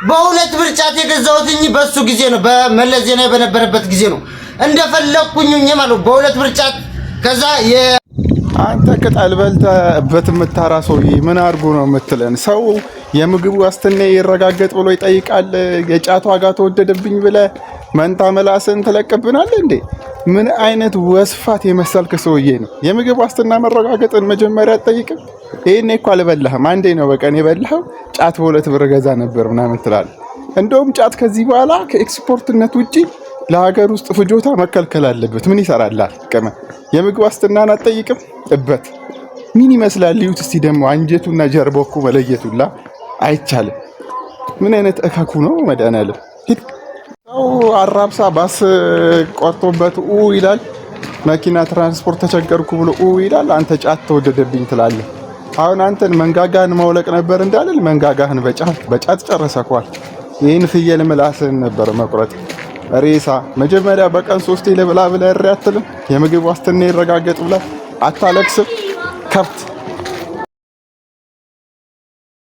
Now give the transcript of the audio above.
በ2 ብር ጫት የገዛሁትኝ በሱ ጊዜ ነው፣ በመለስ ዜናዊ በነበረበት ጊዜ ነው። እንደፈለግኩኝ ማለት በ2 ብር ጫት ከዛ አንተ ቅጠል በልተህ እበት የምታራ ሰውዬ ምን አድርጎ ነው የምትለን? ሰው የምግብ ዋስትና ይረጋገጥ ብሎ ይጠይቃል። የጫት ዋጋ ተወደደብኝ ብለህ መንታ መላስን ትለቅብናል እንዴ? ምን አይነት ወስፋት የመሰልክ ሰውዬ ነው? የምግብ ዋስትና መረጋገጥን መጀመሪያ አትጠይቅም? ይሄኔ እኮ አልበላህም፣ አንዴ ነው በቀን የበላኸው። ጫት በ2 ብር ገዛ ነበር ምናምን ትላለህ። እንደውም ጫት ከዚህ በኋላ ከኤክስፖርትነት ውጪ ለሀገር ውስጥ ፍጆታ መከልከል አለበት። ምን ይሰራልሃል? ቅመ የምግብ ዋስትናን አትጠይቅም? እበት ምን ይመስላል? ልዩት እስቲ ደግሞ አንጀቱና ጀርባው እኮ መለየቱላ አይቻልም። ምን አይነት እከኩ ነው? መድኃኒዓለም ሂድ። ሰው አራብሳ ባስ ቆርጦበት ኡ ይላል። መኪና ትራንስፖርት ተቸገርኩ ብሎ ኡ ይላል። አንተ ጫት ተወደደብኝ ትላለህ። አሁን አንተን መንጋጋህን ማውለቅ ነበር እንዳልል መንጋጋህን በጫት በጫት ጨረሰኳል። ይህን ፍየል ምላስህን ነበር መቁረጥ። ሬሳ መጀመሪያ በቀን ሶስቴ ልብላ ብለህ እሪ አትልም? የምግብ ዋስትና ይረጋገጥ ብለህ አታለቅስም? ከብት።